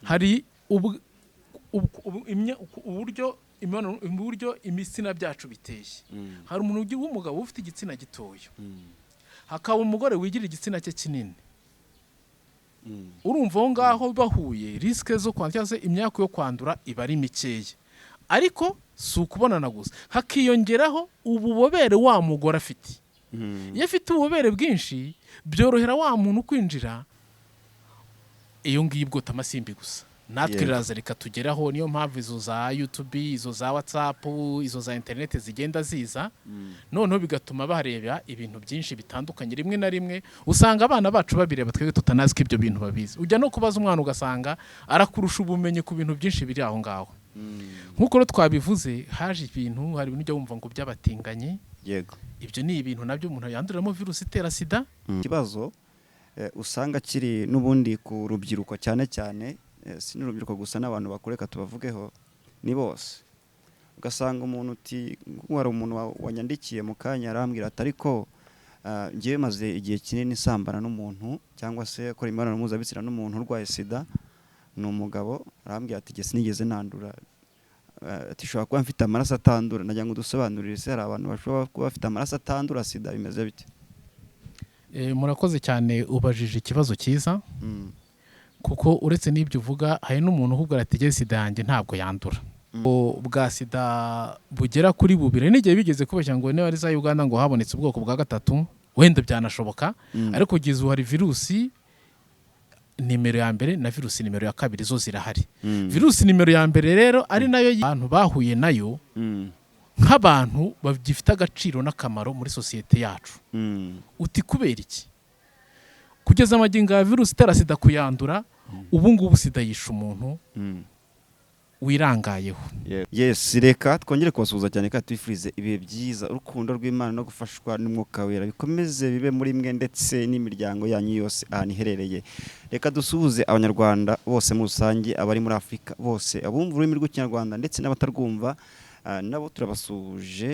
Hari uburyo uburyo ibitsina byacu biteye. Hari umuntu w'umugabo ufite igitsina gitoya, hakaba umugore wigira igitsina cye kinini. Urumva aho ngaho bahuye, risque zo kwandura cyangwa se imyaka yo kwandura iba ari mikeya. Ariko si ukubonana gusa, hakiyongeraho ububobere wa mugore afite. Iyo afite ububobere bwinshi, byorohera wa muntu kwinjira iyo ngiyo ibwotamasimbi gusa. Natwe riraza rikatugeraho. Niyo mpamvu izo za YouTube, izo za WhatsApp, izo za interineti zigenda ziza, noneho bigatuma bareba ibintu byinshi bitandukanye. Rimwe na rimwe usanga abana bacu babireba, twebwe tutanazi ko ibyo bintu babizi. Ujya no kubaza umwana ugasanga arakurusha ubumenyi ku bintu byinshi biri aho ngaho. Nk'uko rero twabivuze, haje ibintu, hari ibintu ujya wumva ngo by'abatinganyi. Ibyo ni ibintu nabyo umuntu yanduriramo virusi itera sida. Ikibazo usanga kiri n'ubundi ku rubyiruko cyane cyane, si n'urubyiruko gusa, n'abantu bakuru, reka tubavugeho, ni bose. Ugasanga umuntu uti, nk'ubu hari umuntu wanyandikiye mu kanya, arambwira ati: "Ariko njyewe maze igihe kinini nsambana n'umuntu cyangwa se akora imibonano mpuzabitsina n'umuntu urwaye sida." Ni umugabo. Arambwira ati: "Jye sinigeze nandura." Ati: "Ushobora kuba mfite amaraso atandura." Nagira ngo udusobanurire se, hari abantu bashobora kuba bafite amaraso atandura sida? Bimeze bite? Murakoze cyane, ubajije ikibazo cyiza, kuko uretse n'ibyo uvuga, hari n'umuntu uhubwo ati: "Jye sida yanjye ntabwo yandura." Bwa sida bugera kuri bubiri, n'igihe bigeze kubeshya ngo niba ari za Uganda ngo habonetse ubwoko bwa gatatu, wenda byanashoboka. Ariko kugeza ubu hari virusi nimero ya mbere na virusi nimero ya kabiri, zo zirahari. Virusi nimero ya mbere rero, ari nayo abantu bahuye nayo nk'abantu bagifite agaciro n'akamaro muri sosiyete yacu. Uti: "Kubera iki?" Kugeza amagingo ya virusi itera sida kuyandura, ubu ngubu sida yisha umuntu wirangayeho. Yes, reka twongere kubasuhuza cyane kandi tubifurize ibihe byiza. Urukundo rw'Imana no gufashwa n'Umwuka Wera bikomeze bibe muri mwe ndetse n'imiryango yanyu yose ahantu iherereye. Reka dusuhuze Abanyarwanda bose muri rusange, abari muri Afurika bose, abumva ururimi rw'Ikinyarwanda ndetse n'abatarwumva, nabo turabasuhuje.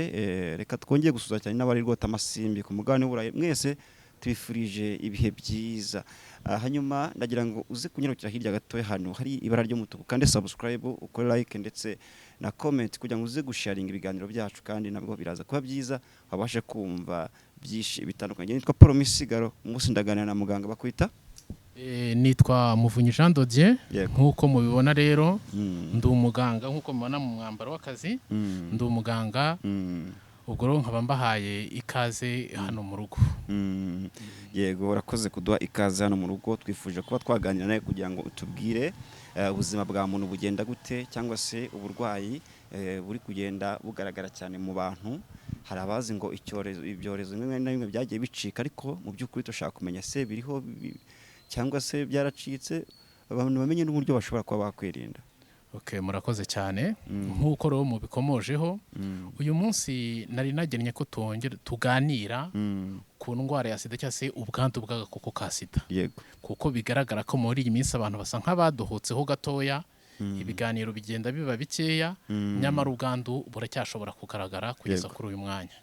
Reka twongere gusuhuza cyane n'abari rwota amasimbi ku mugabane w'Uburayi. Mwese tubifurije ibihe byiza. Hanyuma ndagira ngo uze kunyarukira hirya gatoya hano hari ibara ry'umutuku, kandi subscribe, ukore like ndetse na comment kugira ngo uze gusharinga ibiganiro byacu, kandi nabwo biraza kuba byiza, wabashe kumva byinshi bitandukanye. Nitwa Paul Misigaro, umunsi ndaganira na muganga bakwita? Nitwa Muvunyi Jean Dodier. Nk'uko mubibona rero, ndi umuganga, nk'uko mubibona mu mwambaro w'akazi. Ndi umuganga. Ubwo rero nkaba mbahaye ikaze hano mu rugo. Yego, urakoze kuduha ikaze hano mu rugo. Twifuje kuba twaganira nawe kugira ngo utubwire ubuzima bwa muntu bugenda gute, cyangwa se uburwayi buri kugenda bugaragara cyane mu bantu. Hari abazi ngo icyorezo, ibyorezo bimwe na bimwe byagiye bicika, ariko mu by'ukuri dushaka kumenya se biriho cyangwa se byaracitse, abantu bamenye n'uburyo bashobora kuba bakwirinda. Okay, murakoze cyane. Nk'uko rero mubikomojeho, uyu munsi nari nagennye ko twongera tuganira ku ndwara ya sida cyangwa se ubwandu bw'agakoko ka sida, kuko bigaragara ko muri iyi minsi abantu basa nk'abadohotseho gatoya, ibiganiro bigenda biba bikeya, nyamara ubwandu buracyashobora kugaragara kugeza kuri uyu mwanya.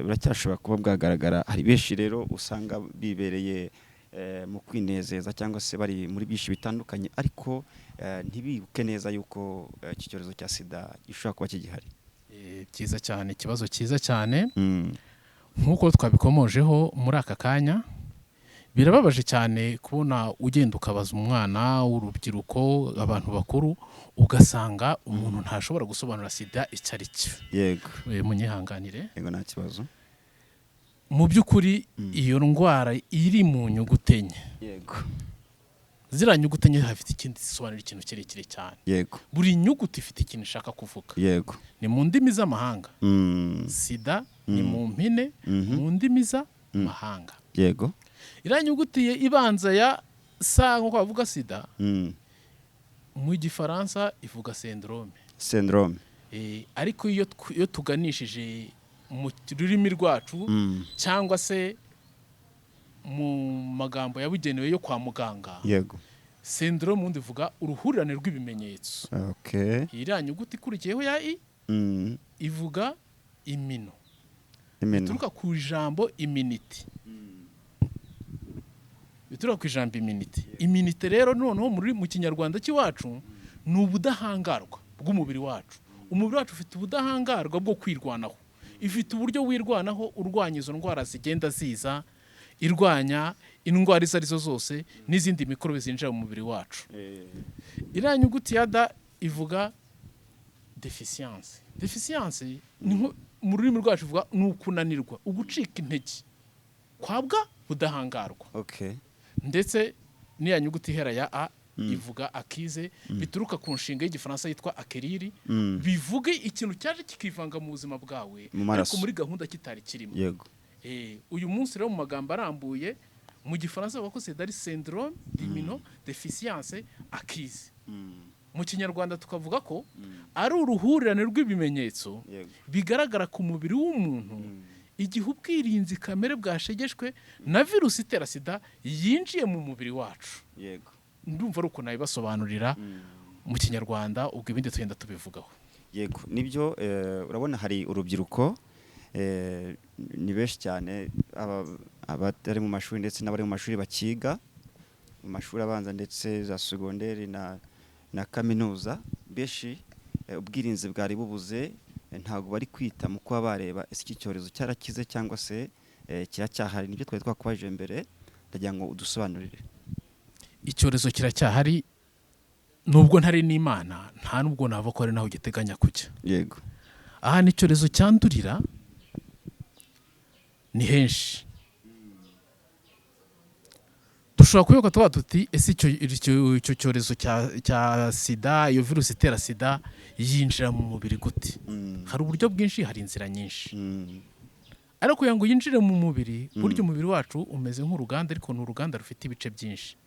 Buracyashobora kuba bwagaragara. Hari benshi rero usanga bibereye mu kwinezeza cyangwa se bari muri byinshi bitandukanye, ariko ntibibuke neza yuko iki cyorezo cya sida gishobora kuba kigihari. Byiza cyane, ikibazo cyiza cyane. Nk'uko twabikomojeho muri aka kanya, birababaje cyane kubona ugenda ukabaza umwana w'urubyiruko, abantu bakuru, ugasanga umuntu ntashobora gusobanura sida icyo ari cyo. Munyihanganire. Yego, nta kibazo. Mu by'ukuri iyo ndwara iri mu nyuguti enye. Ziriya nyuguti enye hafite ikindi zisobanura, ikintu kirekire cyane. Buri nyuguti ifite ikintu ishaka kuvuga. Ni mu ndimi z'amahanga. Sida ni mu mpine, mu ndimi z'amahanga. Iriya nyuguti ye ibanza ya sa, nk'uko bavuga sida, mu Gifaransa ivuga syndrome. Syndrome. Ariko iyo tuganishije mu rurimi rwacu cyangwa se mu magambo yabugenewe yo kwa muganga, syndrome ubundi ivuga uruhurirane rw'ibimenyetso. Iriya nyuguti ikurikiyeho ya i ivuga imino. Imino. Bituruka ku ijambo immunity. Bituruka ku ijambo immunité. Immunité rero noneho mu Kinyarwanda cy'iwacu ni ubudahangarwa bw'umubiri wacu. Umubiri wacu ufite ubudahangarwa bwo kwirwanaho, ifite uburyo wirwanaho urwanya izo ndwara zigenda ziza, irwanya indwara izo arizo zose n'izindi mikorobe zinjira mu mubiri wacu. Iriya nyuguti ya D ivuga déficience. Déficience ni nko mu rurimi rwacu ivuga ni ukunanirwa, ugucika intege kwabwa budahangarwa. Ndetse n'iya nyuguti ihera ya A ivuga acquise, bituruka ku nshinga y'Igifaransa yitwa acquérir, bivuga ikintu cyaje kikivanga mu buzima bwawe Mu maraso. ariko muri gahunda kitari kirimo. Uyu munsi rero, mu magambo arambuye, mu Gifaransa bavuga ko sida ari syndrome d'immunodéficience acquise. Mu Kinyarwanda tukavuga ko ari uruhurirane rw'ibimenyetso bigaragara ku mubiri w'umuntu igihe ubwirinzi kamere bwashegeshwe na virusi itera sida yinjiye mu mubiri wacu. Ndumva ari uko nabibasobanurira mu Kinyarwanda, ubwo ibindi tugenda tubivugaho. Yego, nibyo. Urabona hari urubyiruko, ni benshi cyane, abatari mu mashuri ndetse n'abari mu mashuri bakiga mu mashuri abanza ndetse za segonderi na kaminuza. Benshi ubwirinzi bwari bubuze, ntabwo bari kwita mu kuba bareba ese iki cyorezo cyarakize cyangwa se kiracyahari. Nibyo twari twakubajije mbere, ndagira ngo udusobanurire. Icyorezo kiracyahari, nubwo ntari n'Imana, nta nubwo nava ko ari naho giteganya kujya. Ahantu icyorezo cyandurira ni henshi. Dushobora kuyoka tuba tuti: ese icyo cyorezo cya sida, iyo virusi itera sida yinjira mu mubiri gute? Hari uburyo bwinshi, hari inzira nyinshi. Ariko kugira ngo yinjire mu mubiri, burya umubiri wacu umeze nk'uruganda, ariko ni uruganda rufite ibice byinshi.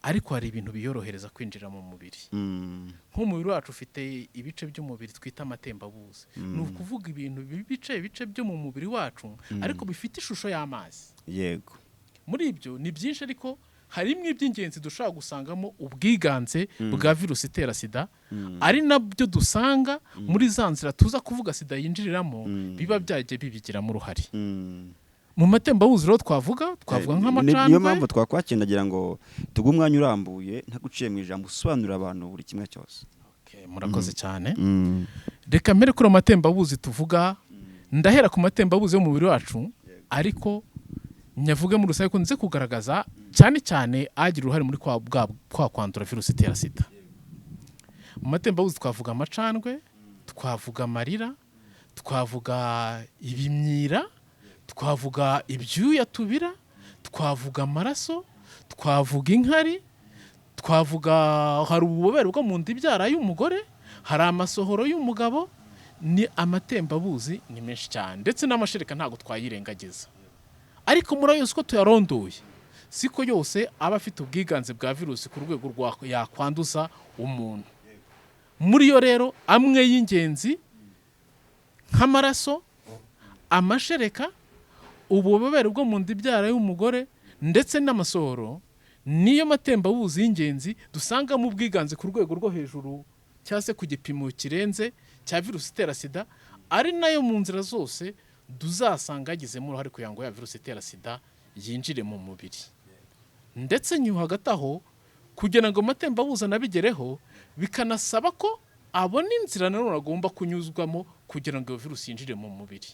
Ariko hari ibintu biyorohereza kwinjira mu mubiri. Nk'umubiri wacu ufite ibice by'umubiri twita amatembabuzi, ni ukuvuga ibintu bice ibice byo mu mubiri wacu ariko bifite ishusho y'amazi. Muri ibyo ni byinshi, ariko harimo iby'ingenzi dushobora gusangamo ubwiganze bwa virusi itera sida, ari nabyo dusanga muri za nzira tuza kuvuga sida yinjiriramo, biba byagiye bibigiramo uruhare. Mu matembabuzi rero twavuga nk'amacandwe. Niyo mpamvu twakwakira, ndagira ngo tuguhe umwanya urambuye, ntaguciye mu ijambo, usobanurira abantu buri kimwe cyose. Okay, murakoze cyane. Reka mbere kuri ayo matembabuzi tuvuga, ndahera ku matembabuzi y'umubiri wacu, ariko nyavuge muri rusange ko nze kugaragaza cyane cyane agira uruhare muri kwa kwandura virusi itera sida. Mu matembabuzi twavuga amacandwe, twavuga amarira, twavuga ibimyira, twavuga ibyuya tubira, twavuga amaraso, twavuga inkari, twavuga hari ububobere bwo mu nda ibyara y'umugore, hari amasohoro y'umugabo. Ni amatembabuzi ni menshi cyane, ndetse n'amashereka ntabwo twayirengagiza. Ariko muri ayo yose uko tuyarondoye, siko yose aba afite ubwiganze bwa virusi ku rwego rwa yakwanduza umuntu. Muri yo rero, amwe y'ingenzi nk'amaraso, amashereka, ububobere bwo mu nda ibyara y'umugore ndetse n'amasohoro, niyo matembabuzi y'ingenzi dusangamo ubwiganze ku rwego rwo hejuru cyangwa se ku gipimo kirenze cya virusi itera sida, ari nayo mu nzira zose tuzasanga yagizemo uruhare kugira ngo ya virusi itera sida yinjire mu mubiri. Ndetse nyuma hagati aho, kugira ngo amatembabuzi anabigereho, bikanasaba ko abona inzira nanone agomba kunyuzwamo kugira ngo iyo virusi yinjire mu mubiri.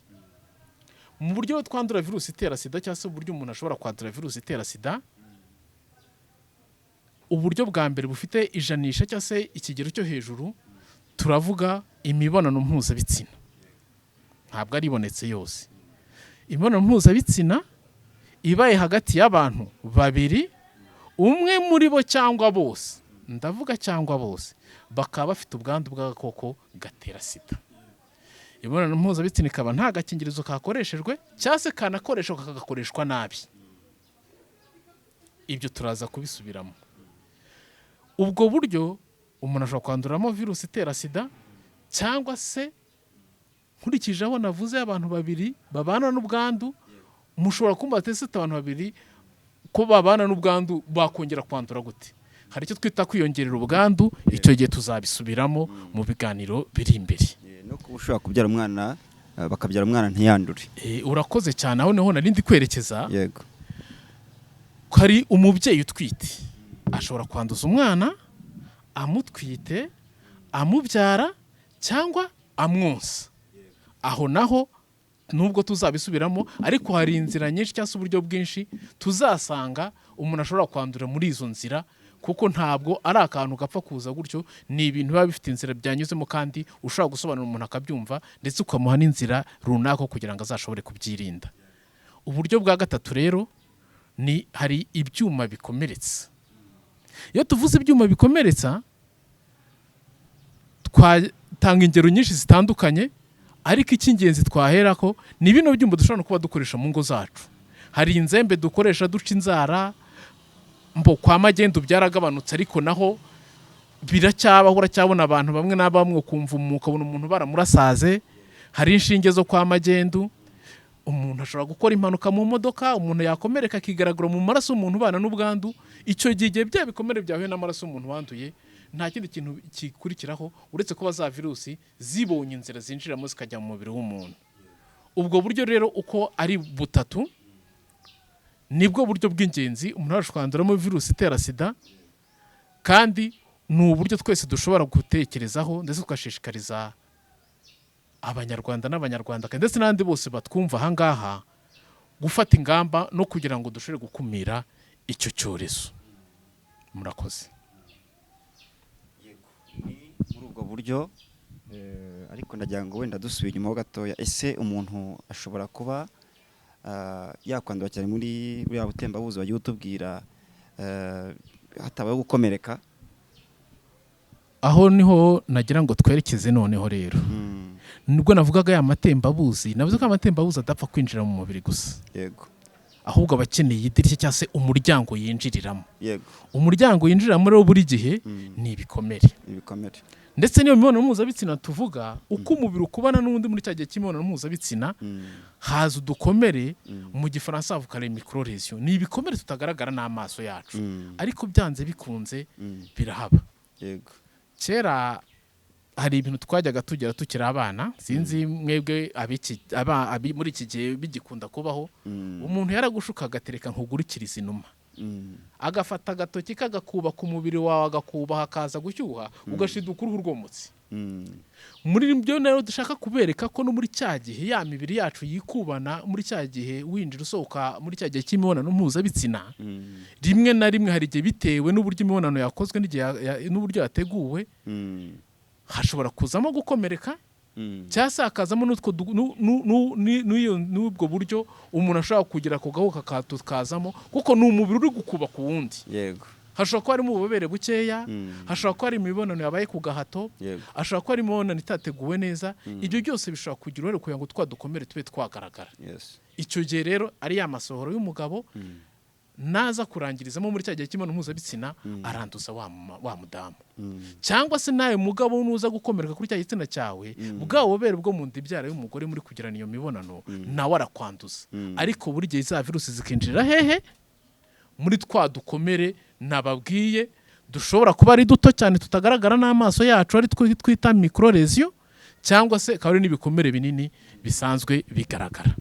Mu buryo twandura virusi itera sida, cyangwa se uburyo umuntu ashobora kwandura virusi itera sida, uburyo bwa mbere bufite ijanisha cyangwa se ikigero cyo hejuru, turavuga imibonano mpuzabitsina. Ntabwo ari ibonetse yose. Imibonano mpuzabitsina ibaye hagati y'abantu babiri, umwe muri bo cyangwa bose, ndavuga cyangwa bose, bakaba bafite ubwandu bw'agakoko gatera sida, imibonano mpuzabitsina ikaba nta gakingirizo kakoreshejwe cyangwa se kanakoreshwa kagakoreshwa nabi, ibyo turaza kubisubiramo. Ubwo buryo umuntu ashobora kwanduramo virusi itera sida, cyangwa se nkurikije aho navuze abantu babiri babana n'ubwandu, mushobora kumva ese abantu babiri ko babana n'ubwandu bakongera kwandura gute? Hari icyo twita kwiyongerera ubwandu, icyo gihe tuzabisubiramo mu biganiro biri imbere. No kuba ushobora kubyara umwana, bakabyara umwana ntiyandure. Urakoze cyane, aho niho nari ndi kwerekeza. Hari umubyeyi utwite ashobora kwanduza umwana amutwite, amubyara cyangwa amwonsa. Aho naho nubwo tuzabisubiramo, ariko hari inzira nyinshi cyangwa se uburyo bwinshi tuzasanga umuntu ashobora kwandura muri izo nzira, kuko ntabwo ari akantu gapfa kuza gutyo. Ni ibintu biba bifite inzira byanyuzemo, kandi ushobora gusobanurira umuntu akabyumva, ndetse ukamuha n'inzira runaka kugira ngo azashobore kubyirinda. Uburyo bwa gatatu rero ni hari ibyuma bikomeretsa. Iyo tuvuze ibyuma bikomeretsa, twatanga ingero nyinshi zitandukanye, ariko icy'ingenzi twahera ko ni bino byuma dushobora no kuba dukoresha mu ngo zacu. Hari inzembe dukoresha duca inzara. Mbo kwa magendu byaragabanutse, ariko naho biracyabaho, uracyabona abantu bamwe na bamwe ukumva ukabona umuntu baramurasaze. Hari inshinge zo kwa magendu. Umuntu ashobora gukora impanuka mu modoka, umuntu yakomereka akigaragura mu maraso y'umuntu ubana n'ubwandu. Icyo gihe, igihe bya bikomere byahuye n'amaraso y'umuntu wanduye, nta kindi kintu gikurikiraho uretse kuba za virusi zibonye inzira zinjiramo zikajya mu mubiri w'umuntu. Ubwo buryo rero uko ari butatu nibwo buryo bw'ingenzi umuntu ashobora kwanduramo virusi itera SIDA, kandi ni uburyo twese dushobora gutekerezaho, ndetse tugashishikariza Abanyarwanda n'Abanyarwandakazi ndetse n'abandi bose batwumva aha ngaha gufata ingamba no kugira ngo dushobore gukumira icyo cyorezo. Murakoze. Ni muri ubwo buryo, ariko ndagira ngo wenda dusubiye inyuma ho gatoya. Ese umuntu ashobora kuba yakwandura cyane muri buriya butembabuzi wagiye utubwira, hatabayeho gukomereka? Aho niho nagira ngo twerekeze noneho rero. Nibwo navugaga ya matembabuzi. Navuze ko amatembabuzi adapfa kwinjira mu mubiri gusa, ahubwo aba akeneye idirishya cyangwa se umuryango yinjiriramo. Umuryango yinjiriramo rero buri gihe ni ibikomere. Ibikomere. Ndetse n'iyo mibonano mpuzabitsina tuvuga, uko umubiri ukubana n'undi muri cya gihe cy'imibonano mpuzabitsina, haza udukomere. Mu Gifaransa havuga les microlésions. Ni ibikomere tutagaragara n'amaso yacu, ariko byanze bikunze birahaba. Kera hari ibintu twajyaga tugera tukiri abana, sinzi mwebwe muri iki gihe bigikunda kubaho. Umuntu yaragushuka agatereka nkugurikiriza inuma, agafata agatoki kagakuba ku mubiri wawe, agakuba hakaza gushyuha, ugashiduka uruhu rwomotse. Muri byo rero dushaka kubereka ko no muri cya gihe ya mibiri yacu yikubana, muri cya gihe winjira usohoka, muri cya gihe cy'imibonano mpuzabitsina, rimwe na rimwe hari igihe, bitewe n'uburyo imibonano yakozwe n'igihe n'uburyo yateguwe, hashobora kuzamo gukomereka, cyangwa se hakazamo n'utwo n'ubwo buryo umuntu ashobora kugira ako gahu kakazamo, kuko ni umubiri uri gukuba ku wundi. Hashobora kuba harimo ububobere bukeya, hashobora kuba hari imibonano yabaye ku gahato, hashobora kuba hari imibonano itateguwe neza. Ibyo byose bishobora kugira uruhare kugira ngo twa dukomere tube twagaragara. Icyo gihe rero ari ya masohoro y'umugabo naza kurangirizamo muri cya gihe cy'imibonano mpuzabitsina, aranduza wa mudamu, cyangwa se nawe mugabo nuza gukomereka kuri cya gitsina cyawe, bwa bubobere bwo mu nda ibyara y'umugore muri kugirana iyo mibonano, nawe arakwanduza. Ariko buri gihe za virusi zikinjirira hehe? Muri twa dukomere nababwiye dushobora kuba ari duto cyane tutagaragara n'amaso yacu, ari two twita microlésions, cyangwa se akaba ari n'ibikomere binini bisanzwe bigaragara.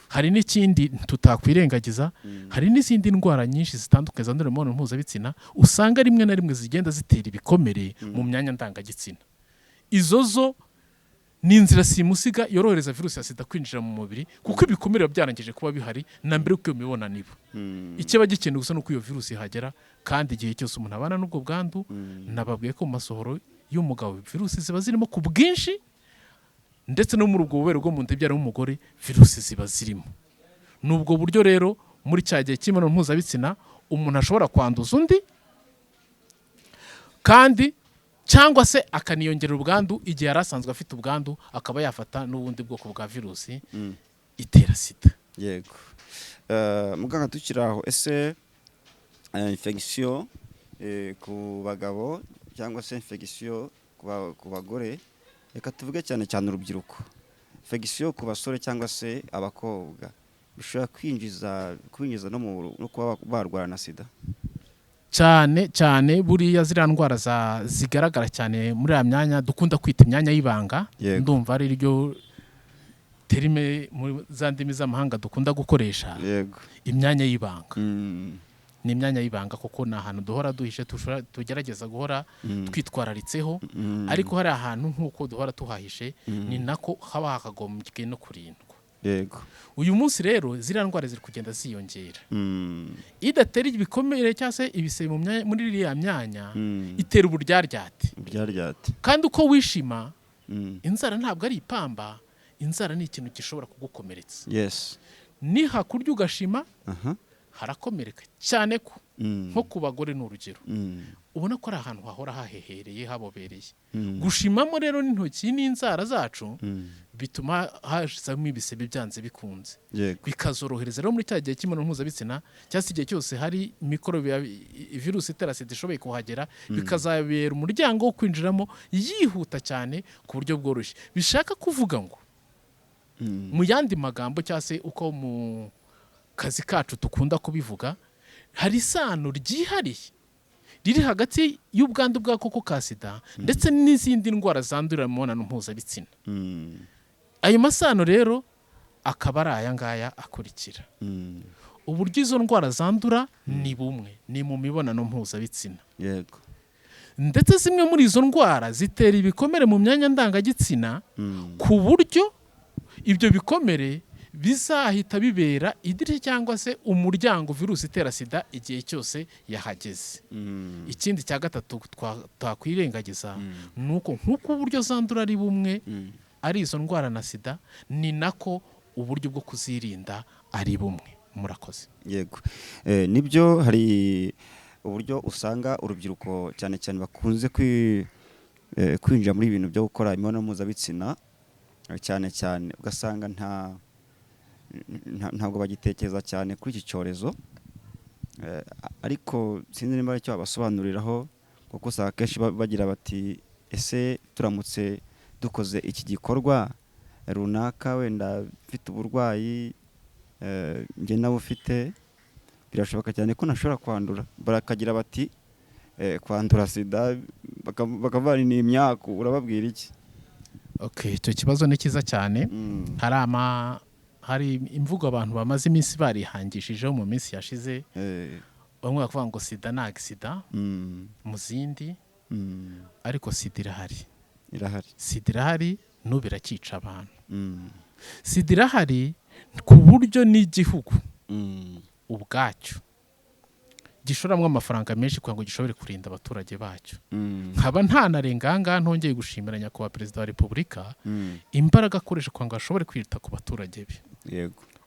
Hari n'ikindi tutakwirengagiza. Hari n'izindi ndwara nyinshi zitandukanye zandurira mu mibonano mpuzabitsina, usanga rimwe na rimwe zigenda zitera ibikomere mu myanya ndangagitsina. Izo zo ni inzira simusiga yorohereza virusi ya SIDA kwinjira mu mubiri, kuko ibikomere biba byarangije kuba bihari na mbere y'uko iyo mibonano iba. Ikiba gikenewe gusa ni uko iyo virusi ihagera. Kandi igihe cyose umuntu abana n'ubwo bwandu, nababwiye ko mu masohoro y'umugabo virusi ziba zirimo ku bwinshi, ndetse no muri ubwo bubobere bwo mu nda ibyara w'umugore virusi ziba zirimo. Ni ubwo buryo rero muri cya gihe cy'imibonano mpuzabitsina umuntu ashobora kwanduza undi, kandi cyangwa se akaniyongerera ubwandu igihe yari asanzwe afite ubwandu, akaba yafata n'ubundi bwoko bwa virusi itera SIDA. Yego. Muganga, tukiri aho, ese infection ku bagabo cyangwa se infection ku bagore, reka tuvuge cyane cyane urubyiruko, infection ku basore cyangwa se abakobwa bishobora kwinjiza no kuba barwara na SIDA? Cyane cyane buriya ziriya ndwara zigaragara cyane muri ya myanya dukunda kwita imyanya y'ibanga. Ndumva ari ryo Terme muri za ndimi z'amahanga dukunda gukoresha, imyanya y'ibanga. Ni imyanya y'ibanga kuko ni ahantu duhora duhishe, tugerageza guhora twitwararitseho. Ariko hari ahantu nk'uko duhora tuhahishe, ni nako haba hakagombye no kurindwa. Uyu munsi rero ziriya ndwara ziri kugenda ziyongera. Idatera ibikomere cyangwa se ibisebe muri iriya myanya, itera uburyaryate. Uburyaryate. Kandi uko wishima, inzara ntabwo ari ipamba, inzara ni ikintu gishobora kugukomeretsa. Nihakurya ugashima, harakomereka cyane ko nko ku bagore ni urugero, ubona ko ari ahantu hahora hahehereye, habobereye. Gushimamo rero n'intoki n'inzara zacu bituma hazamo ibisebe byanze bikunze, bikazorohereza rero muri cya gihe cy'imibonano mpuzabitsina cyangwa se igihe cyose hari mikorobe ya virusi itera sida ishoboye kuhagera, bikazabera umuryango wo kwinjiramo yihuta cyane ku buryo bworoshye. Bishaka kuvuga ngo, mu yandi magambo cyangwa se uko mu kazi kacu dukunda kubivuga, hari isano ryihariye riri hagati y'ubwandu bw'agakoko ka sida ndetse n'izindi ndwara zandurira mu mibonano mpuzabitsina. Ayo masano rero akaba ari aya ngaya akurikira: uburyo izo ndwara zandura ni bumwe, ni mu mibonano mpuzabitsina. Ndetse zimwe muri izo ndwara zitera ibikomere mu myanya ndangagitsina, ku buryo ibyo bikomere bizahita bibera idirishya cyangwa se umuryango virusi itera sida igihe cyose yahageze. Ikindi cya gatatu twakwirengagiza ni uko nk'uko uburyo zandura ari bumwe, ari izo ndwara na sida, ni nako uburyo bwo kuzirinda ari bumwe. Murakoze. Yego. Nibyo, hari uburyo usanga urubyiruko cyane cyane bakunze kwinjira muri ibintu byo gukora imibonano mpuzabitsina, cyane cyane ugasanga ntabwo bagitekereza cyane kuri iki cyorezo. Ariko sinzi niba aricyo babasobanuriraho, kuko usanga akenshi bagira bati: "Ese turamutse dukoze iki gikorwa runaka, wenda mfite uburwayi, njye nawe ufite, birashoboka cyane ko ntashobora kwandura?" Bakagira bati kwandura sida bakavuga ni imyaku. Urababwira iki? Okay, icyo kibazo ni cyiza cyane. Hari imvugo abantu bamaze iminsi barihangishijeho mu minsi yashize, bamwe bakavuga ngo sida ni agisida mu zindi, ariko sida irahari. Irahari. Sida irahari, n'ubu irakica abantu. Sida irahari ku buryo n'igihugu ubwacyo gishoramo amafaranga menshi kugira ngo gishobore kurinda abaturage bacyo. Nkaba ntanarenga aha ngaha ntongeye gushimira Nyakubahwa Perezida wa Repubulika imbaraga akoresha kugira ngo ashobore kwita ku baturage be.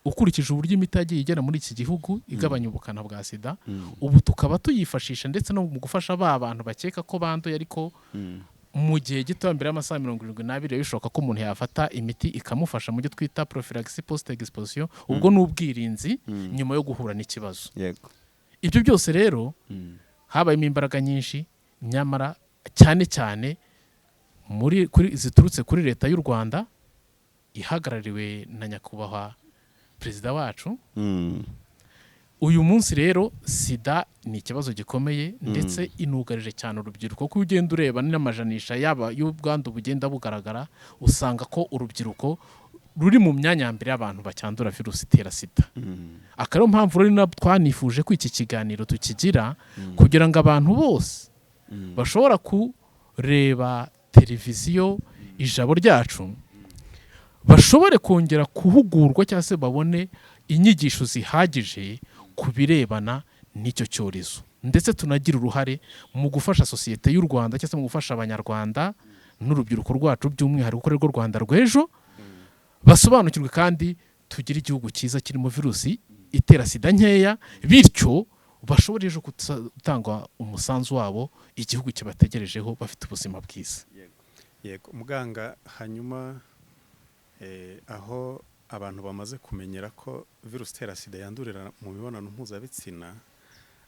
Ukurikije uburyo imiti yagiye igera muri iki gihugu igabanya ubukana bwa sida, ubu tukaba tuyifashisha ndetse no mu gufasha ba bantu bakeka ko banduye, ariko mu gihe gito mbere y'amasaha 72 bishoboka ko umuntu yafata imiti ikamufasha mu byo twita prophylaxie post exposition, ubwo ni ubwirinzi nyuma yo guhura n'ikibazo. Ibyo byose rero habayemo imbaraga nyinshi, nyamara cyane cyane muri kuri ziturutse kuri Leta y'u Rwanda ihagarariwe na Nyakubahwa Perezida wacu. Uyu munsi rero sida ni ikibazo gikomeye, ndetse inugarije cyane urubyiruko, kuko iyo ugenda ureba n'amajanisha yaba y'ubwandu bugenda bugaragara, usanga ko urubyiruko ruri mu myanya ya mbere y'abantu bacyandura virusi itera sida. Akaba ariyo mpamvu rero twanifuje ko iki kiganiro tukigira, kugira ngo abantu bose bashobora kureba televiziyo Ijabo Ryacu bashobore kongera guhugurwa cyangwa se babone inyigisho zihagije ku birebana n'icyo cyorezo, ndetse tunagira uruhare mu gufasha sosiyete y'u Rwanda cyangwa se mu gufasha Abanyarwanda n'urubyiruko rwacu by'umwihariko, kuko arirwo Rwanda rw'ejo, basobanukirwe kandi tugire igihugu cyiza kirimo virusi itera sida nkeya, bityo bashobore ejo gutanga umusanzu wabo igihugu kibategerejeho bafite ubuzima bwiza. Yego muganga, hanyuma aho abantu bamaze kumenyera ko virusi itera sida yandurira mu mibonano mpuzabitsina,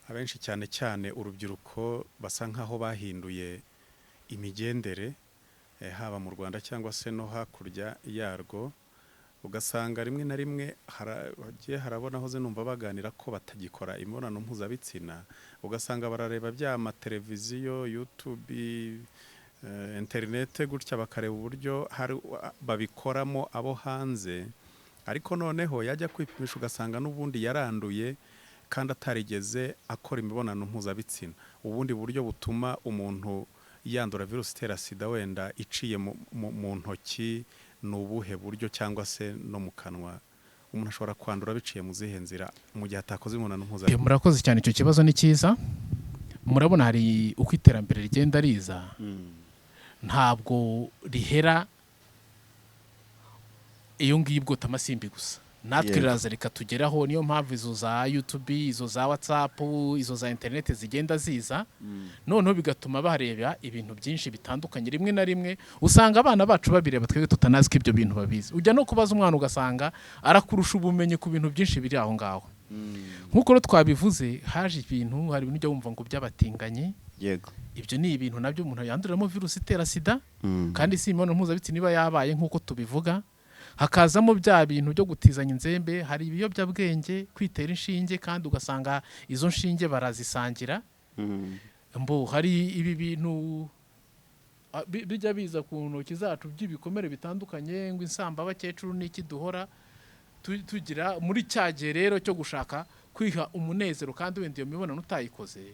abenshi cyane cyane urubyiruko basa nkaho bahinduye imigendere, haba mu Rwanda cyangwa se no hakurya yarwo, ugasanga rimwe na rimwe hagiye harabona hoze numva baganira ko batagikora imibonano mpuzabitsina, ugasanga barareba bya mateleviziyo, YouTube, Interinete gutya, bakareba uburyo hari babikoramo abo hanze, ariko noneho yajya kwipimisha ugasanga n'ubundi yaranduye kandi atarigeze akora imibonano mpuzabitsina. Ubundi buryo butuma umuntu yandura virusi itera sida wenda iciye mu ntoki ni ubuhe buryo, cyangwa se no mu kanwa? Umuntu ashobora kwandura biciye mu zihe nzira mu gihe atakoze imibonano mpuzabitsina? Murakoze cyane, icyo kibazo ni cyiza. Murabona hari uko iterambere rigenda riza, ntabwo rihera iyo ngiyo ibwotamasimbi gusa, natwe riraza rikatugeraho. Niyo mpamvu izo za YouTube, izo za WhatsApp, izo za interineti zigenda ziza, noneho bigatuma bareba ibintu byinshi bitandukanye. Rimwe na rimwe usanga abana bacu babireba twebwe tutanazi ko ibyo bintu babizi. Ujya no kubaza umwana ugasanga arakurusha ubumenyi ku bintu byinshi biri aho ngaho. Nk'uko rero twabivuze, haje ibintu, hari ibintu ujya wumva ngo by'abatinganyi. Ibyo ni ibintu nabyo umuntu yanduriramo virusi itera sida, kandi si imibonano mpuzabitsina iba yabaye nk'uko tubivuga. Hakazamo bya bintu byo gutizanya inzembe, hari ibiyobyabwenge, kwitera inshinge kandi ugasanga izo nshinge barazisangira. Mbo hari ibi bintu bijya biza ku ntoki zacu by'ibikomere bitandukanye, ngo insambabakecuru n'iki duhora tugira muri cya gihe rero cyo gushaka kwiha umunezero, kandi wenda iyo mibonano utayikoze,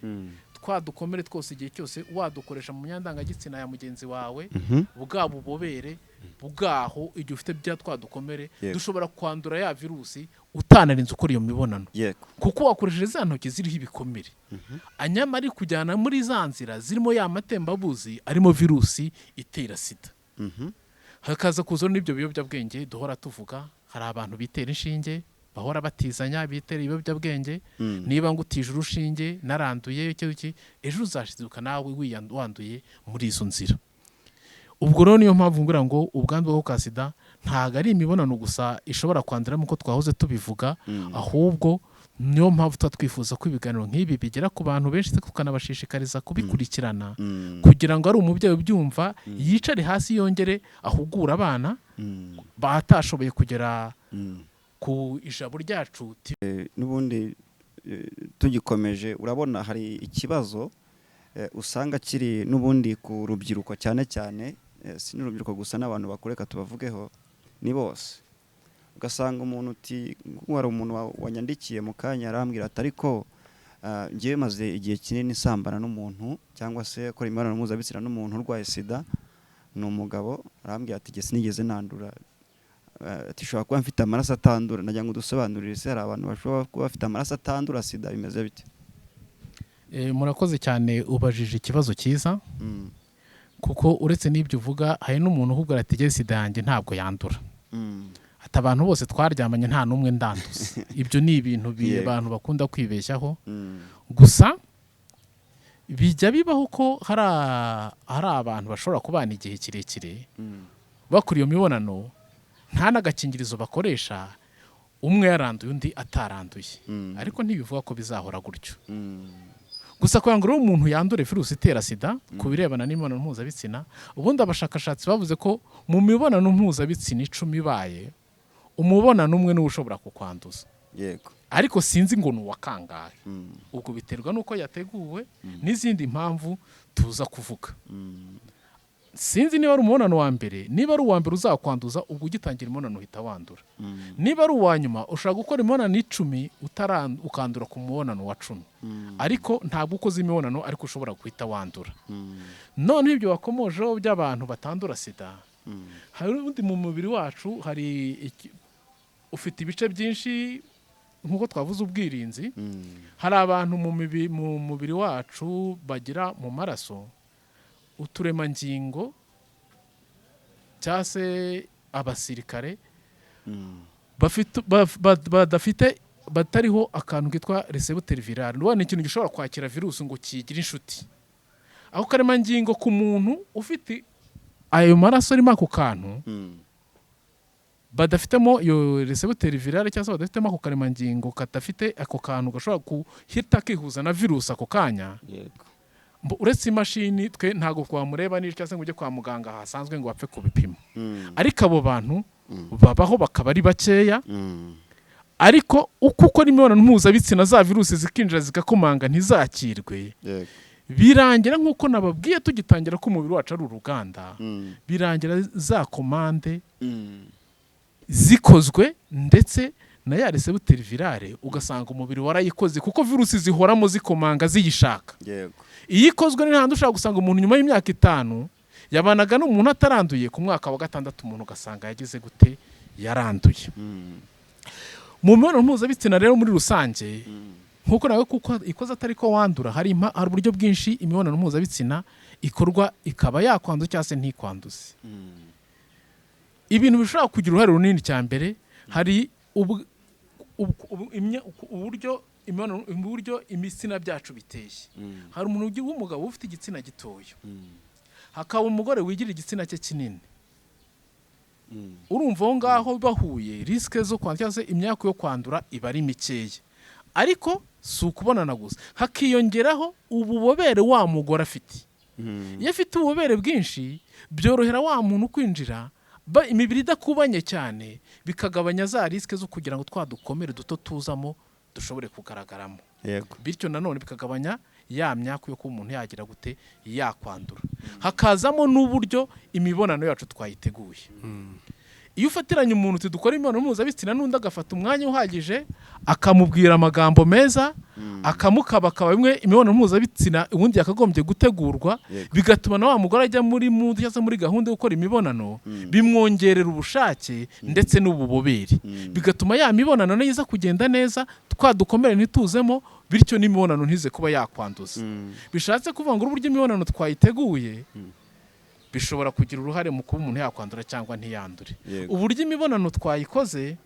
twa dukomere twose igihe cyose wadukoresha mu myanya ndangagitsina ya mugenzi wawe, bwa bubobere bwaho igihe ufite bya twa dukomere, dushobora kwandura ya virusi utanarinze ukora iyo mibonano, kuko wakoresheje za ntoki ziriho ibikomere, anyamara ari kujyana muri za nzira zirimo ya matembabuzi arimo virusi itera sida. Hakaza kuza n'ibyo biyobyabwenge duhora tuvuga. Hari abantu bitera inshinge, bahora batizanya, bitera ibiyobyabwenge. Niba ngutije urushinge naranduye icyo iki, ejo uzashiduka nawe wanduye muri izo nzira. Ubwo rero niyo mpamvu ngira ngo ubwandu bwa sida ntabwo ari imibonano gusa ishobora kwanduramo uko twahoze tubivuga, ahubwo niyo mpamvu tuba twifuza ko ibiganiro nk'ibi bigera ku bantu benshi, tukanabashishikariza kubikurikirana, kugira ngo ari umubyeyi ubyumva yicare hasi yongere ahugure abana batashoboye kugera ku Ijabo Ryacu. N'ubundi tugikomeje, urabona hari ikibazo usanga kiri n'ubundi ku rubyiruko cyane cyane, si n'urubyiruko gusa, n'abantu bakuru, reka tubavugeho, ni bose. Ugasanga umuntu uti, nk'ubu hari umuntu wanyandikiye mu kanya arambwira ati: "Ariko njyewe maze igihe kinini nsambana n'umuntu cyangwa se akora imibonano mpuzabitsina n'umuntu urwaye sida." Ni umugabo. Arambwira ati: "Jye sinigeze nandura." Ati: "Ushobora kuba mfite amaraso atandura." Nagira ngo udusobanurire, se hari abantu bashobora kuba bafite amaraso atandura sida, bimeze bite? Murakoze cyane, ubajije ikibazo cyiza, kuko uretse n'ibyo uvuga, hari n'umuntu ukubwira ati: "Jye sida yanjye ntabwo yandura," ati: "Abantu bose twaryamanye nta n'umwe ndanduza." Ibyo ni ibintu abantu bakunda kwibeshyaho. Gusa bijya bibaho ko hari abantu bashobora kubana igihe kirekire bakora iyo mibonano nta n'agakingirizo bakoresha, umwe yaranduye undi ataranduye, ariko ntibivuga ko bizahora gutyo. Gusa kugira ngo rero umuntu yandure virusi itera sida ku birebana n'imibonano mpuzabitsina, ubundi abashakashatsi bavuze ko mu mibonano mpuzabitsina 10 ibaye, umubonano umwe niwo ushobora kukwanduza. Ariko sinzi ngo ni uwa kangahe. Ubwo biterwa n'uko yateguwe n'izindi mpamvu tuza kuvuga. Sinzi niba ari umubonano wa mbere. Niba ari uwa mbere uzakwanduza, ubwo ugitangira imibonano uhita wandura. Niba ari uwa nyuma, ushobora gukora imibonano 10 ukandura ku mubonano wa 10, ariko ntabwo ukoze imibonano ariko ushobora guhita wandura. Noneho ibyo wakomojeho by'abantu batandura sida, hari ubundi mu mubiri wacu hari ufite ibice byinshi nk'uko twavuze ubwirinzi. Hari abantu mu mubiri wacu bagira mu maraso uturemangingo cyangwa se abasirikare badafite, batariho akantu kitwa récepteur viral. Ni ikintu gishobora kwakira virusi ngo kiyigire inshuti. Ako karemangingo, ku muntu ufite ayo maraso arimo ako kantu, badafitemo iyo récepteur viral cyangwa se badafitemo ako karemangingo, kadafite ako kantu gashobora guhita kihuza na virusi ako kanya, uretse imashini twe ntabwo twamureba n'icyo, cyangwa se ngo ujye kwa muganga hasanzwe ngo bapfe kubipima. Ariko abo bantu babaho, bakaba ari bakeya. Ariko uko ukora imibonano mpuzabitsina, za virusi zikinjira zigakomanga ntizakirwe. Birangira, nk'uko nababwiye tugitangira ko umubiri wacu ari uruganda, birangira za commande zikozwe, ndetse na ya récepteur virale ugasanga umubiri warayikoze, kuko virusi zihoramo zikomanga ziyishaka. Iyo ikozwe, ni handi ushobora gusanga umuntu nyuma y'imyaka 5 yabanaga n'umuntu ataranduye, ku mwaka wa gatandatu umuntu ugasanga yagize gute? Yaranduye. Mu mibonano mpuzabitsina rero muri rusange, nk'uko nawe kuko ikoze atari ko wandura, hari uburyo bwinshi imibonano mpuzabitsina ikorwa ikaba yakwanduza cyangwa se ntikwanduze. Ibintu bishobora kugira uruhare runini, cya mbere hari uburyo uburyo ibitsina byacu biteye. Hari umuntu w'umugabo ufite igitsina gitoya, hakaba umugore wigira igitsina cye kinini. Urumva aho ngaho bahuye, risque zo kwandura cyangwa se imyaku yo kwandura iba ari mikeya. Ariko si ukubonana gusa, hakiyongeraho ububobere wa mugore afite. Iyo afite ububobere bwinshi, byorohera wa muntu kwinjira, imibiri idakubanye cyane, bikagabanya za risque zo kugira ngo twa dukomere duto tuzamo dushobore kugaragaramo. Bityo nanone bikagabanya ya myaku yo kuba umuntu yagira gute? Yakwandura. Hakazamo n'uburyo imibonano yacu twayiteguye. Iyo ufatiranye umuntu uti dukora imibonano mpuzabitsina, n'undi agafata umwanya uhagije akamubwira amagambo meza, akamukabakaba, bimwe imibonano mpuzabitsina ubundi yakagombye gutegurwa, bigatuma na wa mugore ajya muri mood cyangwa se muri gahunda yo gukora imibonano, bimwongerera ubushake ndetse n'ububobere, bigatuma ya mibonano nayo iza kugenda neza, twa dukomere ntituzemo, bityo n'imibonano ntize kuba yakwanduza. Bishatse kuvuga ngo uburyo imibonano twayiteguye bishobora kugira uruhare mu kuba umuntu yakwandura cyangwa ntiyandure. Uburyo imibonano twayikoze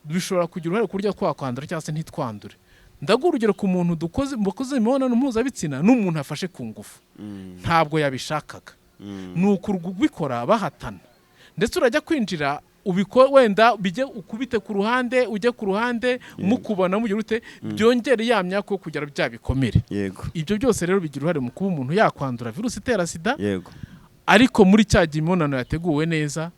bishobora kugira uruhare ku buryo twakwandura cyangwa se ntitwandure. Ndaguha urugero ku muntu dukoze imibonano mpuzabitsina n'umuntu afashe ku ngufu, ntabwo yabishakaga, ni ukubikora bahatana, ndetse urajya kwinjira ubiko wenda bijye ukubite ku ruhande, ujye ku ruhande, mukubona mugira ute, byongere ya myaka yo kugira bya bikomere. Ibyo byose rero bigira uruhare mu kuba umuntu yakwandura virusi itera sida. Ariko muri cya gihe imibonano yateguwe neza,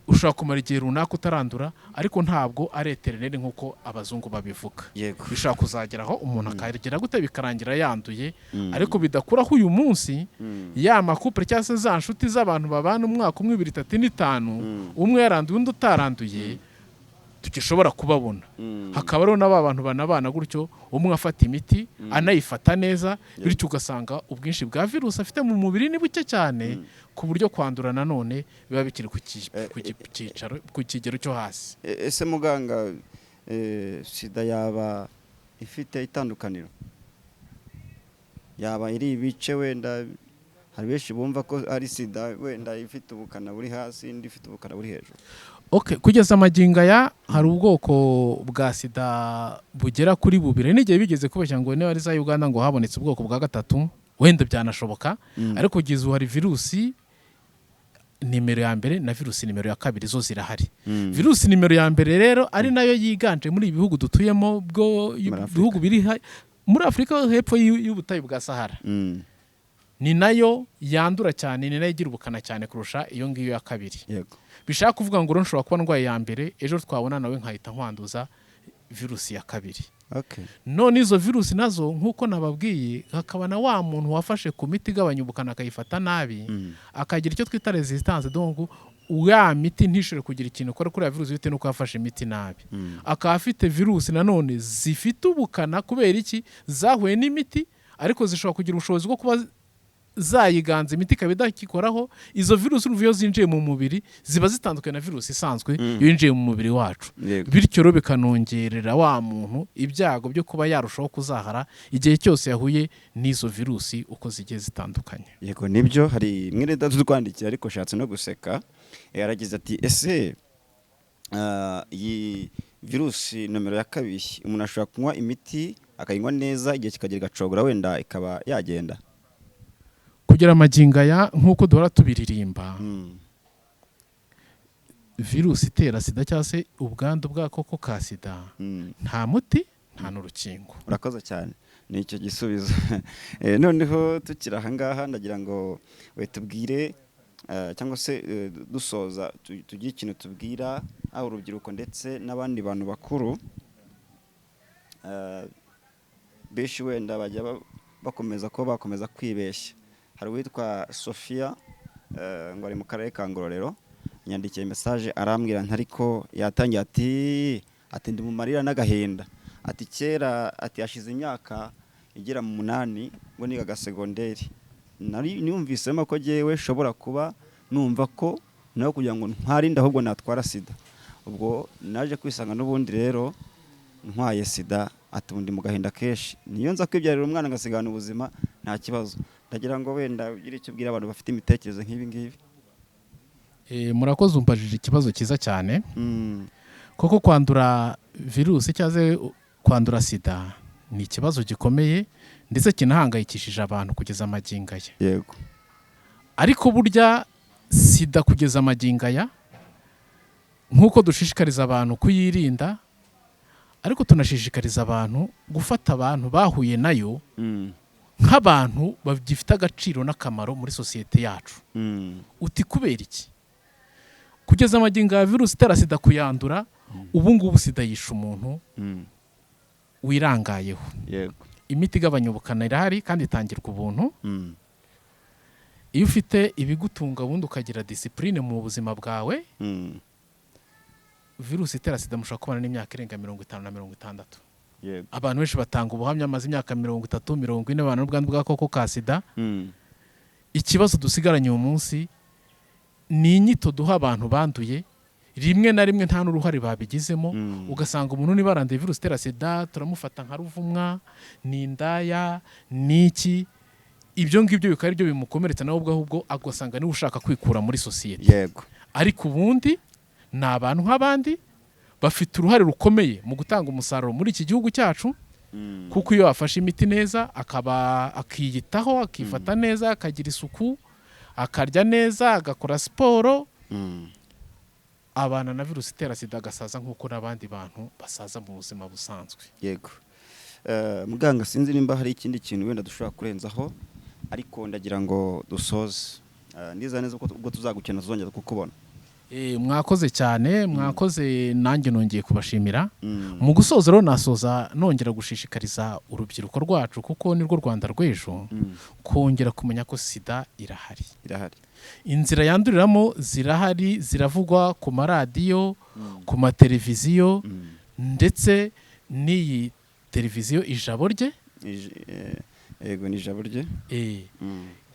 ushobora kumara igihe runaka utarandura, ariko ntabwo ari éternel nk'uko abazungu babivuga. Bishobora kuzageraho umuntu akagera gute, bikarangira yanduye, ariko bidakuraho uyu munsi ya ma couple cyangwa se za nshuti z'abantu babana umwaka umwe, ibiri, itatu n'itanu, umwe yaranduye undi utaranduye, tugishobora kubabona. Hakaba hariho na ba bantu banabana gutyo, umwe afata imiti anayifata neza, bityo ugasanga ubwinshi bwa virusi afite mu mubiri ni buke cyane, ku buryo kwandura nanone biba bikiri ku kigero cyo hasi. Ese muganga, sida yaba ifite itandukaniro? Yaba iri ibice? Wenda hari benshi bumva ko ari sida wenda ifite ubukana buri hasi, indi ifite ubukana buri hejuru. Okay, kugeza amagingo aya hari ubwoko bwa sida bugera kuri bubiri. N'igihe bigeze kubeshya ngo niba ari za Uganda ngo habonetse ubwoko bwa gatatu, wenda byanashoboka, ariko kugeza ubu hari virusi nimero ya mbere na virusi nimero ya kabiri, zo zirahari. Virusi nimero ya mbere rero, ari nayo yiganje muri ibi bihugu dutuyemo bwo Muri Afurika. bihugu biri muri Afurika hepfo y'ubutayu bwa Sahara, ni nayo yandura cyane, ni nayo igira ubukana cyane kurusha iyo ngiyo ya kabiri. Bishaka kuvuga ngo rero nshobora kuba ndwaye iya mbere, ejo twabona nawe nkahita nkwanduza virusi ya kabiri. None izo virusi nazo, nk'uko nababwiye, hakaba na wa muntu wafashe ku miti igabanya ubukana akayifata nabi, akagira icyo twita résistance, donc ya miti ntishobore kugira ikintu ikora kuri ya virusi bitewe n'uko yafashe imiti nabi, akaba afite virusi nanone zifite ubukana. Kubera iki? Zahuye n'imiti, ariko zishobora kugira ubushobozi bwo kuba zayiganza, imiti ikaba idakikoraho. Izo virusi, urumva, iyo zinjiye mu mubiri ziba zitandukanye na virusi isanzwe iyo yinjiye mu mubiri wacu. Bityo rero bikanongerera wa muntu ibyago byo kuba yarushaho kuzahara igihe cyose yahuye n'izo virusi uko zigiye zitandukanye. Yego, nibyo. Hari mwene data utwandikiye, ariko ashatse no guseka. Yaragize ati: "Ese iyi virusi nomero ya kabiri umuntu ashobora kunywa imiti akayinywa neza, igihe kikagera igacogora, wenda ikaba yagenda?" Kugira amagingo aya, nk'uko duhora tubiririmba, virusi itera sida cyangwa se ubwandu bw'agakoko ka sida, nta muti, nta n'urukingo. Urakoze cyane, ni icyo gisubizo. Noneho tukiri ahangaha, ndagira ngo we tubwire, cyangwa se dusoza tugire ikintu tubwira haba urubyiruko ndetse n'abandi bantu bakuru. Benshi wenda bajya Bakomeza kuba bakomeza kwibeshya. Hari uwitwa Sofia, ngo ari mu karere ka Ngororero, yandikiye message arambwira nti ariko yatangiye ati ndi mu marira n'agahinda, ati kera, ati hashize imyaka igera mu 8 ngo nigaga segonderi, nari numvisemo ko jyewe shobora kuba numva ko nawe kugira ngo ntwarinde ahubwo natwara sida. Ubwo naje kwisanga n'ubundi rero ntwaye sida, ati ubu ndi mu gahinda kenshi, niyo nza kwibyarira umwana ngasigana ubuzima nta kibazo. Ndagira ngo wenda ugire icyo ubwira abantu bafite imitekerereze nk'ibi ngibi. Murakoze, umbajije ikibazo cyiza cyane. Koko kwandura virusi cyangwa se kwandura sida ni ikibazo gikomeye ndetse kinahangayikishije abantu kugeza amagingo aya. Ariko burya sida kugeza amagingo aya, nk'uko dushishikariza abantu kuyirinda, ariko tunashishikariza abantu gufata abantu bahuye nayo nk'abantu bagifite agaciro n'akamaro muri sosiyete yacu. Uti kubera iki? Kugeza amagingo ya virusi itera sida kuyandura, ubu ngubu sida yisha umuntu wirangayeho. Imiti igabanya ubukana irahari kandi itangirwa ubuntu. Iyo ufite ibigutunga ubundi ukagira discipline mu buzima bwawe, virusi itera sida mushobora kubana n'imyaka irenga 50 na 60. Abantu benshi batanga ubuhamya, amaze imyaka 30, 40 babana n'ubwandu bw'agakoko ka sida. Ikibazo dusigaranye uyu munsi ni inyito duha abantu banduye, rimwe na rimwe nta n'uruhare babigizemo. Ugasanga umuntu niba aranduye virusi itera sida turamufata nka ruvumwa, ni indaya, ni iki, ibyo ngibyo bikaba aribyo bimukomeretsa nawe ubwo, ahubwo agasanga niwe ushaka kwikura muri sosiyete. Ariko ubundi ni abantu nk'abandi, bafite uruhare rukomeye mu gutanga umusaruro muri iki gihugu cyacu, kuko iyo afashe imiti neza, akaba akiyitaho, akifata neza, akagira isuku, akarya neza, agakora siporo, abana na virusi itera sida agasaza nk'uko n'abandi bantu basaza mu buzima busanzwe. Yego. Muganga, sinzi nimba hari ikindi kintu wenda dushobora kurenzaho, ariko ndagira ngo dusoze. Ndizera neza ko ubwo tuzagukena tuzongera kukubona. Mwakoze cyane, mwakoze, nanjye nongeye kubashimira. Mu gusoza rero, nasoza nongera gushishikariza urubyiruko rwacu, kuko nirwo Rwanda rw'ejo, kongera kumenya ko sida irahari. Irahari. Inzira yanduriramo zirahari, ziravugwa ku maradiyo, ku mateleviziyo, ndetse n'iyi televiziyo Ijabo Rye. Yego, ni Ijabo Rye.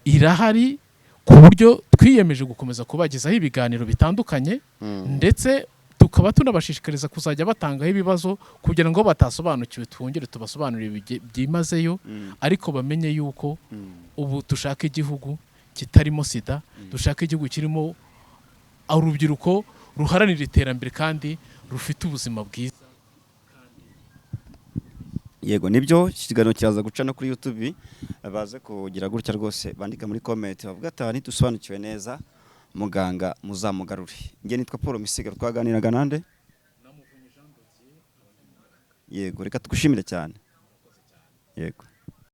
Irahari ku buryo twiyemeje gukomeza kubagezaho ibiganiro bitandukanye, ndetse tukaba tunabashishikariza kuzajya batangaho ibibazo kugira ngo batasobanukiwe twongere tubasobanurire byimazeyo, ariko bamenye yuko ubu dushaka igihugu kitarimo sida, dushaka igihugu kirimo urubyiruko ruharanira iterambere kandi rufite ubuzima bwiza. Yego, nibyo, iki kiganiro kiraza guca no kuri YouTube, baze kugira gutya rwose bandika muri comment bavuga ati aha ntidusobanukiwe neza, muganga muzamugarure. Njye nitwa Paul Misigaro, twaganiraga nande? Yego, reka tugushimire cyane. Yego.